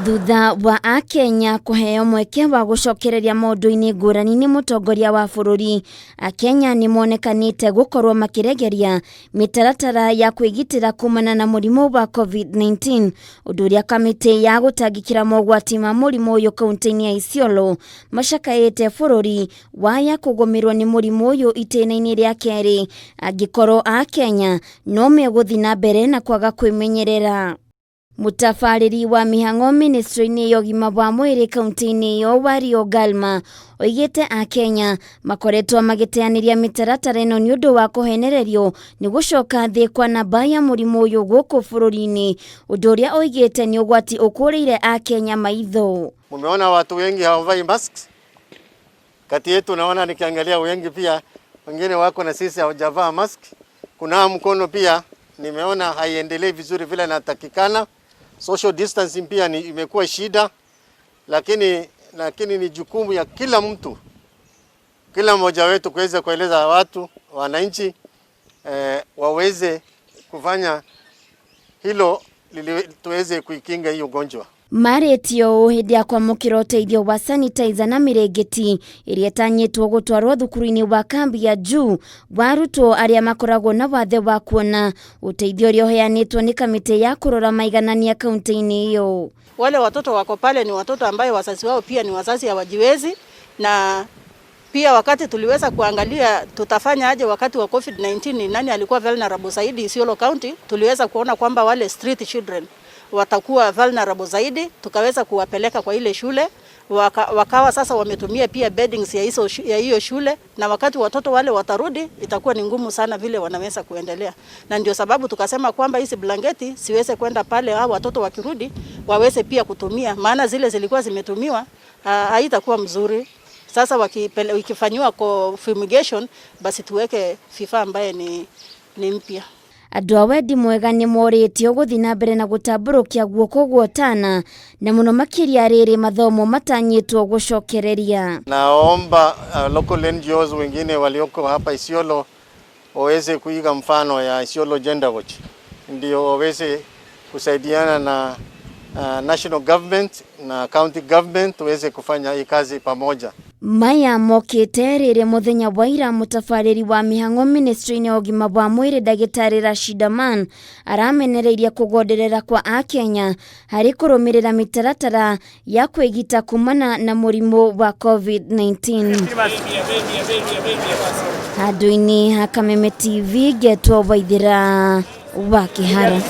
Thutha wa akenya kũheo mweke wa gũcokereria maũndũ-inĩ ngũrani nĩ mũtongoria wa bũrũri, akenya nĩ monekanĩte gũkorwo makĩregeria mĩtaratara ya kwĩgitĩra kumana na mũrimũ wa COVID-19, ũndũ ũrĩa kamĩtĩ ya gũtangĩkĩra mogwati ma mũrimũ ũyũ kaunti-inĩ ya Isiolo macakaĩte bũrũri waya kũgũmĩrwo nĩ mũrimũ ũyũ itĩna-inĩ rĩa kerĩ angĩkorwo akenya no megũthiĩ na mbere na kwaga kwĩmenyerera. Mũtabarĩri wa mĩhang'o ministry-inĩ ya ũgima wa mwĩrĩ kaunti-inĩ ĩyo Wario Galma oigĩte akenya makoretwo magĩteanĩria mĩtaratara ĩno nĩ ũndũ wa kũhenererio nĩ gũcoka thĩ kwa namba ya mũrimũ ũyũ gũkũ bũrũri-inĩ, ũndũ ũrĩa oigĩte nĩ ũgwati ũkũrĩire akenya maitho. Mumeona watu wengi hawavai masks kati yetu, naona nikiangalia wengi pia wengine wako na sisi hawajavaa mask. Kuna mkono pia nimeona haiendelei vizuri vile inatakikana. Social distancing pia ni imekuwa shida, lakini ni jukumu ya kila mtu, kila mmoja wetu kuweza kueleza watu wananchi waweze kufanya hilo ili tuweze kuikinga hiyo ugonjwa. Marĩtie ũũ hĩndĩ ya kwamũkĩra ũteithio wa sanitizer na mĩrĩngĩti ĩrĩa ĩtanyĩtwo gũtwarwo thukuru-inĩ wa kambi ya juu wa arutwo arĩa makoragwo na wathe wa kuona, ũteithio ũrĩa ũheanĩtwo nĩ kamĩtĩ ya kũrora maiganania kaunti-inĩ ĩyo. Wale watoto wako pale ni watoto ambaye wazazi wao pia ni wazazi hawajiwezi, na pia wakati tuliweza kuangalia tutafanya aje wakati wa COVID-19, ni nani alikuwa vulnerable zaidi Isiolo County, tuliweza kuona kwamba wale street children watakuwa vulnerable zaidi, tukaweza kuwapeleka kwa ile shule wakawa sasa wametumia pia beddings ya hiyo shule, na wakati watoto wale watarudi itakuwa ni ngumu sana vile wanaweza kuendelea, na ndio sababu tukasema kwamba hizi blanketi siweze kwenda pale, hao watoto wakirudi waweze pia kutumia, maana zile zilikuwa zimetumiwa haitakuwa mzuri. Sasa wakifanyiwa kwa fumigation, basi tuweke vifaa ambaye ni mpya. Andũ a wendi mwega nĩ morĩtio gũthiĩ na mbere na gũtambũrũkia guoko gwotana na mũno makĩria rĩrĩ mathomo matanyĩtwo gũcokereria. Naomba local NGOs wengine walioko hapa Isiolo waweze kuiga mfano ya Isiolo Gender Watch, ndio waweze kusaidiana na national government na county government tuweze kufanya hii kazi pamoja. Maya mokĩte rĩrĩ mũthenya wa ira mũtabarĩri wa mĩhang'o ministry-inĩ ya ũgima wa mwĩrĩ ndagĩtarĩ Rashid Aman aramenereirie kũgonderera kwa akenya harĩ kũrũmĩrĩra mĩtaratara ya kwĩgita kumana na mũrimũ wa COVID-19. Handũ-inĩ ha Kameme TV ngetwo Waithĩra wa Kĩhara.